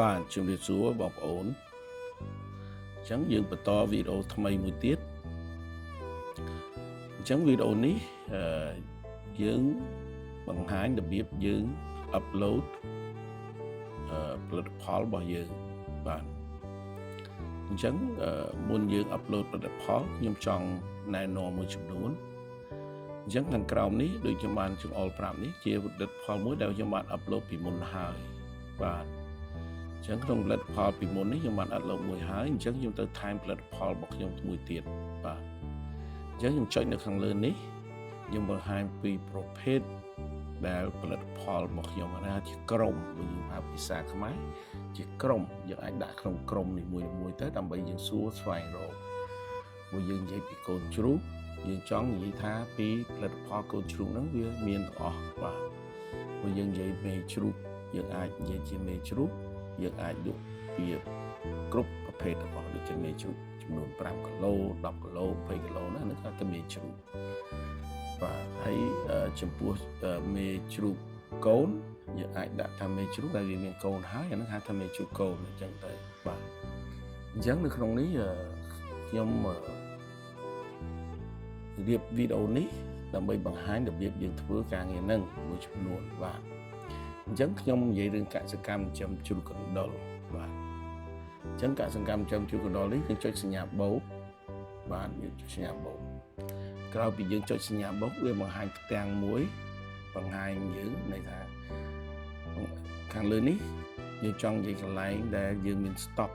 បាទជំរាបសួរបងប្អូនអញ្ចឹងយើងបន្តវីដេអូថ្មីមួយទៀតអញ្ចឹងវីដេអូនេះអឺយើងបង្ហាញរបៀបយើង upload ផលិតផលរបស់យើងបាទអញ្ចឹងមុនយើង upload ផលិតផលខ្ញុំចង់ណែនាំមួយចំនួនអញ្ចឹងខាងក្រោមនេះដូចខ្ញុំបានចង្អុលប្រាប់នេះជាផលិតផលមួយដែលខ្ញុំបាន upload ពីមុនហើយបាទអញ្ចឹងក្នុងផលិតផលពីមុននេះខ្ញុំបាន upload មួយហើយអញ្ចឹងខ្ញុំទៅថែមផលិតផលរបស់ខ្ញុំមួយទៀតបាទអញ្ចឹងខ្ញុំចុចនៅខាងលើនេះខ្ញុំបង្ហាញពីប្រភេទដែលផលិតផលរបស់ខ្ញុំណាជាក្រុមបើយើងហៅភាសាខ្មែរជាក្រុមយើងអាចដាក់ក្នុងក្រុមនីមួយៗទៅដើម្បីយើងសួរស្វែងរកព្រោះយើងនិយាយពីកូនជ្រូកយើងចង់និយាយថាពីផលិតផលកូនជ្រូកហ្នឹងវាមានទាំងអស់បាទព្រោះយើងនិយាយមេជ្រូកយើងអាចនិយាយជាមេជ្រូកយើងអាចលក់ពីគ្រប់ប្រភេទទាំងអស់ដូចជាមេជ្រូកចំនួន5គីឡូ10គីឡូ20គីឡូណាហ្នឹងគេថាមេជ្រូកបាទហើយចំពោះមេជ្រូកកូនយើងអាចដាក់ថាមេជ្រូកដែលវាមានកូនហើយអាហ្នឹងហៅថាមេជ្រូកកូនអញ្ចឹងទៅបាទអញ្ចឹងនៅក្នុងនេះខ្ញុំរៀបវីដេអូនេះដើម្បីបង្ហាញរបៀបយើងធ្វើការងារហ្នឹងមួយចំនួនបាទអញ្ចឹងខ្ញុំនិយាយរឿងកសិកម្មចិញ្ចឹមជ្រូកកណ្ដុរបាទអញ្ចឹងកសិកម្មចិញ្ចឹមជ្រូកកណ្ដុរនេះយើងចុចសញ្ញាបូកបាទយើងចុចសញ្ញាបូកក្រោយពីយើងចុចសញ្ញាបូកវាបង្ហាញផ្ទាំងមួយបង្ហាញយើងន័យថាខាងលើនេះយើងចង់និយាយកន្លែងដែលយើងមាន stock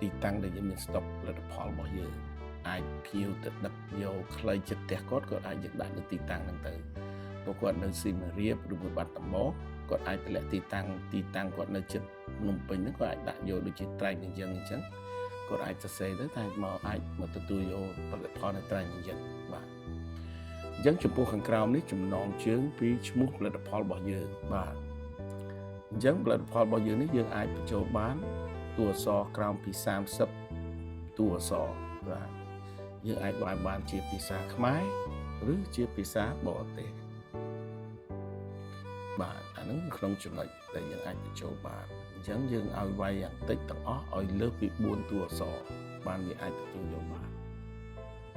ទីតាំងដែលយើងមាន stock ផលិតផលរបស់យើងអាចភ្ញៀវទៅដឹកយកខ្លីចិត្តផ្ទះគាត់គាត់អាចយកដាក់នៅទីតាំងហ្នឹងទៅព្រោះគាត់នៅសៀមរាបឬមួយបាត់ដំបងគាត់អាចតម្លាក់ទីតាំងទីតាំងគាត់នៅជិតភ្នំពេញហ្នឹងគាត់អាចដាក់យកដូចជាត្រែងអញ្ចឹងអញ្ចឹងគាត់អាចសរសេរទៅតែមកអាចមកទទួលយកផលិតផលនៅត្រែងអញ្ចឹងបាទអញ្ចឹងចំពោះខាងក្រោមនេះចំណងជើងពីឈ្មោះផលិតផលរបស់យើងបាទអញ្ចឹងផលិតផលរបស់យើងនេះយើងអាចបញ្ចូលបានតួអក្សរក្រោមពី30តួអក្សរបាទយើងអាចបានបានជាភាសាខ្មែរឬជាភាសាបរទេសបាទអាហ្នឹងក្នុងចំណុចដែលយើងអាចបញ្ចូលបានអញ្ចឹងយើងឲ្យវាយយ៉ាងតិចទាំងអស់ឲ្យលើសពី4តួអក្សរបានវាអាចទទួលយកបាន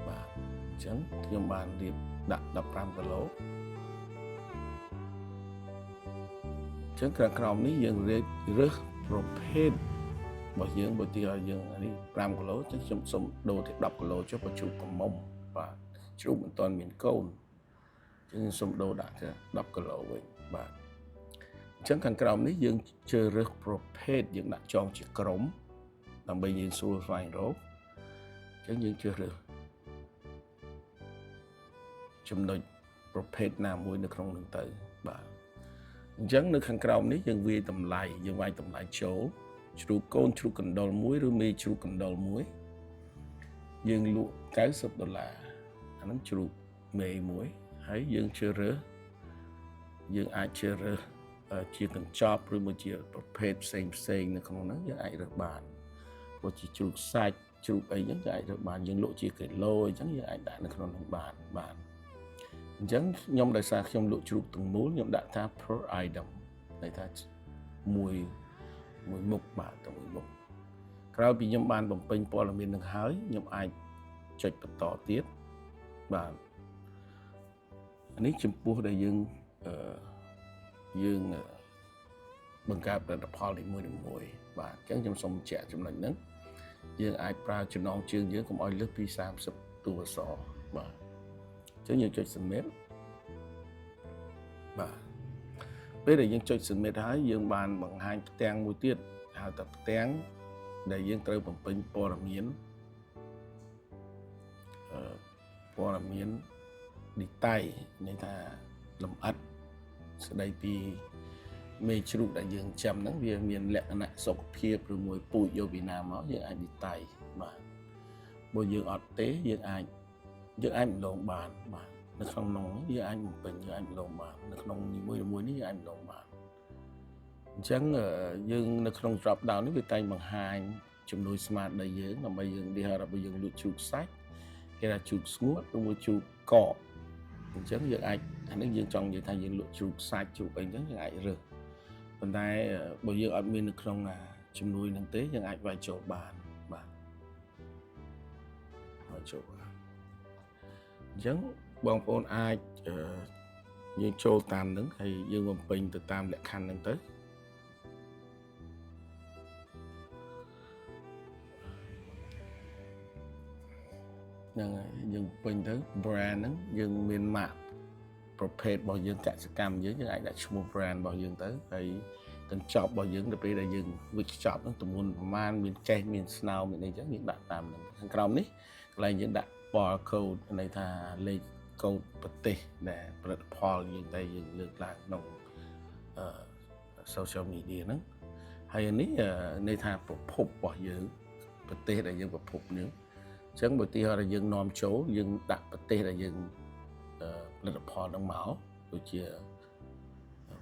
បាទអញ្ចឹងខ្ញុំបានរៀបដាក់15គីឡូអញ្ចឹងក្រក្រោមនេះយើងរើសប្រភេទរបស់យើងបើទីឲ្យយើងនេះ5គីឡូអញ្ចឹងខ្ញុំសូមដូរទៅ10គីឡូចុះបើជ្រូកកំមុំបាទជ្រូកមិនទាន់មានកូនអញ្ចឹងខ្ញុំសូមដូរដាក់ទៅ10គីឡូវិញបាទអញ្ចឹងខាងក្រោមនេះយើងជ្រើសរើសប្រភេទយើងដាក់ចងជាក្រុមដើម្បីយើងស្រួលស្វែងរកអញ្ចឹងយើងជ្រើសរើសចំណុចប្រភេទណាមួយនៅក្នុងនឹងទៅបាទអញ្ចឹងនៅខាងក្រោមនេះយើងវាយតម្លៃយើងវាយតម្លៃចូលជ្រូកកូនជ្រូកកណ្ដុរមួយឬមេជ្រូកកណ្ដុរមួយយើងលក់90ដុល្លារអាហ្នឹងជ្រូកមេមួយហើយយើងជ្រើសរើសយើងអាចជ្រើសរើសជាកញ្ចប់ឬមួយជាប្រភេទផ្សេងផ្សេងនៅក្នុងហ្នឹងយើងអាចរើសបានព្រោះជាជ្រូកសាច់ជ្រូកអីហ្នឹងយើងអាចរើសបានយើងលក់ជាគីឡូអញ្ចឹងយើងអាចដាក់នៅក្នុងហ្នឹងបានបាទអញ្ចឹងខ្ញុំដោយសារខ្ញុំលក់ជ្រូកទាំងមូលខ្ញុំដាក់ថា per item ន័យថាមួយមួយមុខបាទតែមួយមុខក្រោយពីខ្ញុំបានបំពេញព័ត៌មាននឹងហើយខ្ញុំអាចចុចបន្តទៀតបាទនេះចំពោះដែលយើងអឺយើងបង្កើតផលិតផលនីមួយៗបាទអញ្ចឹងខ្ញុំសូមបញ្ជាក់ចំណុចហ្នឹងយើងអាចប្រើចំណងជើងយើងកុំឲ្យលើសពី30តួអក្សរបាទអញ្ចឹងយើងចុច submit បាទពេលដែលយើងចុច submit ហើយយើងបានបង្ហាញផ្ទាំងមួយទៀតហៅថាផ្ទាំងដែលយើងត្រូវបំពេញព័ត៌មានអឺព័ត៌មាន detail ន័យថាលម្អិតស្ដីពីមេជ្រូកដែលយើងចាំហ្នឹងវាមានលក្ខណៈសុខភាពឬមួយពូជយកពីណាមកយើងអាច detail បាទបើយើងអត់ទេយើងអាចម្លងបានបាទនៅក្នុងនោះយើងអាចបំពេញយើងអាចម្លងបាននៅក្នុងនីមួយៗនេះយើងអាចម្លងបានអញ្ចឹងយើងនៅក្នុង drop down នេះវាតែងបង្ហាញជំនួយស្មារតីយើងដើម្បីយើងនេះហៅថាបើយើងលក់ជ្រូកសាច់គេថាជ្រូកស្ងួតឬមួយជ្រូកកកអញ្ចឹងយើងអាចអានេះយើងចង់និយាយថាយើងលក់ជ្រូកសាច់ជ្រូកអីអញ្ចឹងយើងអាចរើសប៉ុន្តែបើយើងអត់មាននៅក្នុង ជំនួយនឹងទេយើងអាចវាយចូលបានបាទវាយចូលបានអញ្ចឹងបងប្អូនអាចអឺយើងចូលតាមនឹងហើយយើងបំពេញទៅតាមលក្ខខណ្ឌហ្នឹងទៅហ្នឹងហើយយើងពេញទៅ brand ហ្នឹងយើងមានម៉ាកប្រភេទរបស់យើងកសិកម្មយើងយើងអាចដាក់ឈ្មោះ brand របស់យើងទៅហើយកញ្ចប់របស់យើងទៅពេលដែលយើងវេចខ្ចប់ហ្នឹងទម្ងន់ប្រមាណមានកេះមានស្នោមានអីចឹងយើងដាក់តាមហ្នឹងខាងក្រោមនេះកន្លែងយើងដាក់ barcode ន័យថាលេខកូដប្រទេសដែលផលិតផលយើងតែយើងលើកឡើងក្នុងអឺ social media ហ្នឹងហើយអានេះន័យថាប្រភពរបស់យើងប្រទេសដែលយើងប្រភពនេះអញ្ចឹងបើទីហោថាយើងនាំចូលយើងដាក់ប្រទេសដែលយើងផលិតផលហ្នឹងមកដូចជា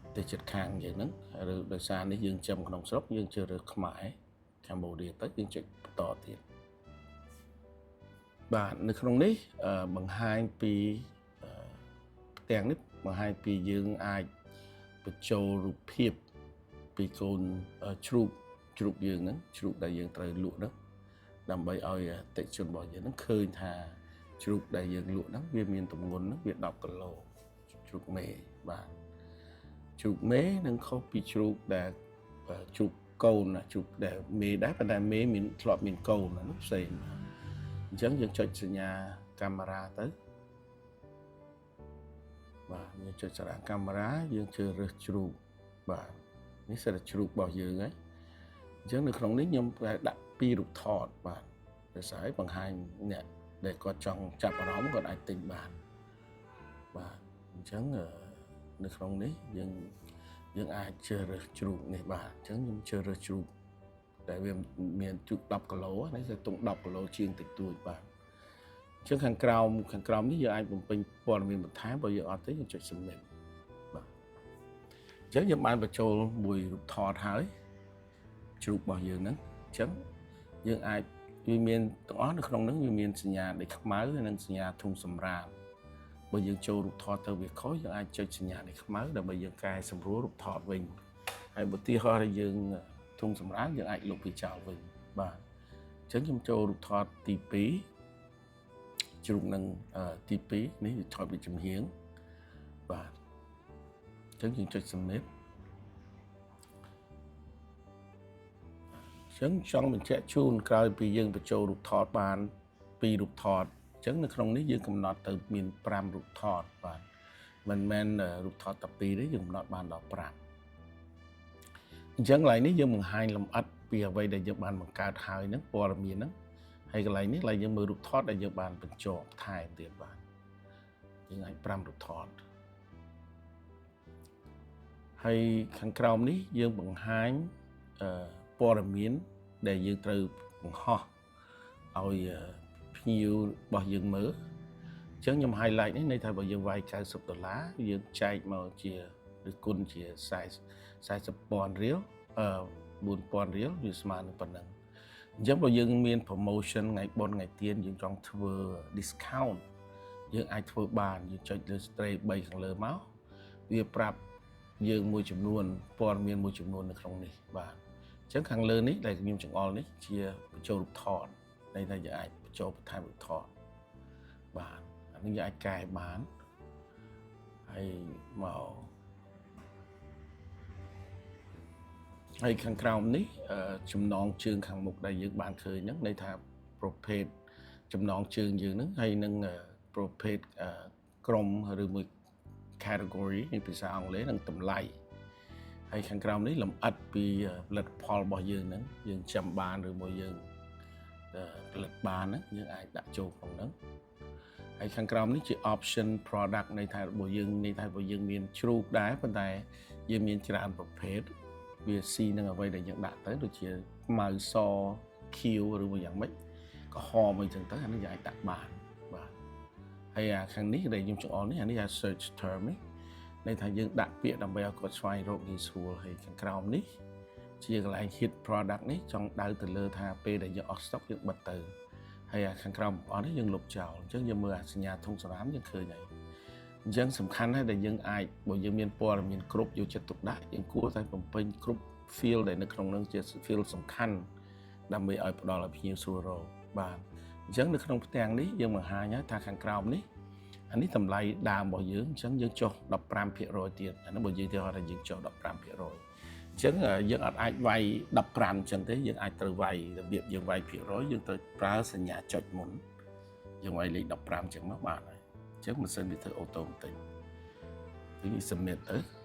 ប្រទេសជិតខាងយើងហ្នឹងឬដោយសារនេះយើងចំក្នុងស្រុកយើងជ្រើសរើសខ្មែរកម្ពុជាទៅយើងចុចបន្តទៀតបាទនៅក្នុងនេះបង្ហាញពីផ្ទាំងនេះបង្ហាញពីយើងអាចបញ្ចូលរូបភាពពីកូនជ្រូកជ្រូកយើងហ្នឹងជ្រូកដែលយើងត្រូវលក់ហ្នឹងដើម្បីឲ្យអតិថិជនរបស់យើងហ្នឹងឃើញថាជ្រូកដែលយើងលក់ហ្នឹងវាមានទម្ងន់ហ្នឹងវា10គីឡូជ្រូកមេបាទជ្រូកមេនឹងខុសពីជ្រូកដែលជ្រូកកូនជ្រូកដែលមេដែរប៉ុន្តែមេមានធ្លាប់មានកូនហ្នឹងផ្សេងអញ្ចឹងយើងចុចសញ្ញាកាមេរ៉ាទៅបាទយើងចុចសញ្ញាកាមេរ៉ាយើងជ្រើសរើសជ្រូកបាទនេះសិតតែជ្រូករបស់យើងហើយអញ្ចឹងនៅក្នុងនេះខ្ញុំដាក់ពីររូបថតបាទដោយសារឲ្យបង្ហាញអ្នកដែលគាត់ចង់ចាប់អារម្មណ៍គាត់អាចទិញបានបាទអញ្ចឹងនៅក្នុងនេះយើងយើងអាចជ្រើសរើសជ្រូកនេះបាទអញ្ចឹងខ្ញុំជ្រើសរើសជ្រូកដែលវាមានជ្រូក10គីឡូនេះគឺទង10គីឡូជាងតិចតួចបាទអញ្ចឹងខាងក្រោមខាងក្រោមនេះយើងអាចបំពេញព័ត៌មានបន្ថែមបើយើងអត់ទេយើងចុច submit បាទអញ្ចឹងយើងបានបញ្ចូលមួយរូបថតហើយជ្រូករបស់យើងហ្នឹងអញ្ចឹងយើងអាចវាមានទាំងអស់នៅក្នុងហ្នឹងវាមានសញ្ញាដីខ្មៅនិងសញ្ញាធុងសម្រាមបើយើងចូលរូបថតទៅវាខុសយើងអាចចុចសញ្ញាដីខ្មៅដើម្បីយើងកែសម្រួលរូបថតវិញហើយបើទីហោថាយើងធុងសម្រាមយើងអាចលុបវាចោលវិញបាទអញ្ចឹងខ្ញុំចូលរូបថតទី2ជ្រូកនឹងទី2នេះវាថតពីចំហៀងបាទអញ្ចឹងយើងចុច submit អញ្ចឹងចង់បញ្ជាក់ជូនក្រោយពីយើងបញ្ចូលរូបថតបានពីររូបថតអញ្ចឹងនៅក្នុងនេះយើងកំណត់ទៅមាន5រូបថតបាទមិនមែនរូបថតតែ2ទេយើងកំណត់បានដល់5អញ្ចឹងកន្លែងនេះយើងបង្ហាញលម្អិតពីអ្វីដែលយើងបានបង្កើតហើយហ្នឹងព័ត៌មានហ្នឹងហើយកន្លែងនេះកន្លែងយើងមើលរូបថតដែលយើងបានបញ្ចប់ថែមទៀតបាទយើងអាច5រូបថតហើយខាងក្រោមនេះយើងបង្ហាញអឺព័ត៌មានដែលយើងត្រូវបង្ហោះឲ្យភ្ញៀវរបស់យើងមើលអញ្ចឹងខ្ញុំ highlight នេះន័យថាបើយើងវាយ90ដុល្លារយើងចែកមកជាឬគុណជា40 40,000រៀលអឺ4000រៀលវាស្មើនឹងប៉ុណ្ណឹងអញ្ចឹងបើយើងមាន promotion ថ្ងៃបុណ្យថ្ងៃទៀនយើងចង់ធ្វើ discount យើងអាចធ្វើបានយើងចុចលើ tray 3ខាងលើមកវាប្រាប់យើងមួយចំនួនព័ត៌មានមួយចំនួននៅក្នុងនេះបាទអញ្ចឹងខាងលើនេះដែលខ្ញុំចង្អុលនេះជាបញ្ចូលរូបថតន័យថាយើងអាចបញ្ចូលបន្ថែមរូបថតបាទអានេះយើងអាចកែបានហើយមកហើយខាងក្រោមនេះចំណងជើងខាងមុខដែលយើងបានឃើញហ្នឹងន័យថាប្រភេទចំណងជើងយើងហ្នឹងហើយនឹងប្រភេទក្រុមឬមួយ category នៃភាសាអង់គ្លេសនិងតម្លៃហើយខាងក្រោមនេះលម្អិតពីផលិតផលរបស់យើងហ្នឹងយើងចាំបានឬមួយយើងផលិតបានហ្នឹងយើងអាចដាក់ចូលក្នុងហ្នឹងហើយខាងក្រោមនេះជា option product ន័យថារបស់យើងន័យថារបស់យើងមានជ្រូកដែរប៉ុន្តែយើងមានច្រើនប្រភេទវាស៊ីនឹងអ្វីដែលយើងដាក់ទៅដូចជាខ្មៅសខៀវឬមួយយ៉ាងម៉េចក្រហមអីចឹងទៅអានេះយើងអាចដាក់បានបាទហើយអាខាងនេះដែលខ្ញុំចង្អុលនេះអានេះអា search term នេះន័យថាយើងដាក់ពាក្យដើម្បីឲ្យគាត់ស្វែងរកងាយស្រួលហើយខាងក្រោមនេះជាកន្លែង hide product នេះចង់ដៅទៅលើថាពេលដែលយើងអស់ stock យើងបិទទៅហើយអាខាងក្រោមអស់នេះយើងលុបចោលអញ្ចឹងយើងមើលអាសញ្ញាធុងសំរាមយើងឃើញហើយអញ្ចឹងសំខាន់ហើយដែលយើងអាចបើយើងមានព័ត៌មានគ្រប់យកចិត្តទុកដាក់យើងគួរតែបំពេញគ្រប់ field ដែលនៅក្នុងនឹងជា field សំខាន់ដើម្បីឲ្យផ្ដល់ឲ្យភ្ញៀវស្រួលរកបាទអញ្ចឹងនៅក្នុងផ្ទាំងនេះយើងបង្ហាញហើយថាខាងក្រោមនេះអានេះតម្លៃដើមរបស់យើងអញ្ចឹងយើងចុះ15%ទៀតអានេះបើយើងទៅថាយើងចុះ15%អញ្ចឹងយើងអត់អាចវាយ15អញ្ចឹងទេយើងអាចត្រូវវាយរបៀបយើងវាយភាគរយយើងត្រូវប្រើសញ្ញាចុចមុនយើងវាយលេខ15អញ្ចឹងមកបានហើយអញ្ចឹងម៉ាស៊ីនវាធ្វើ automatic នេះ submit ទៅ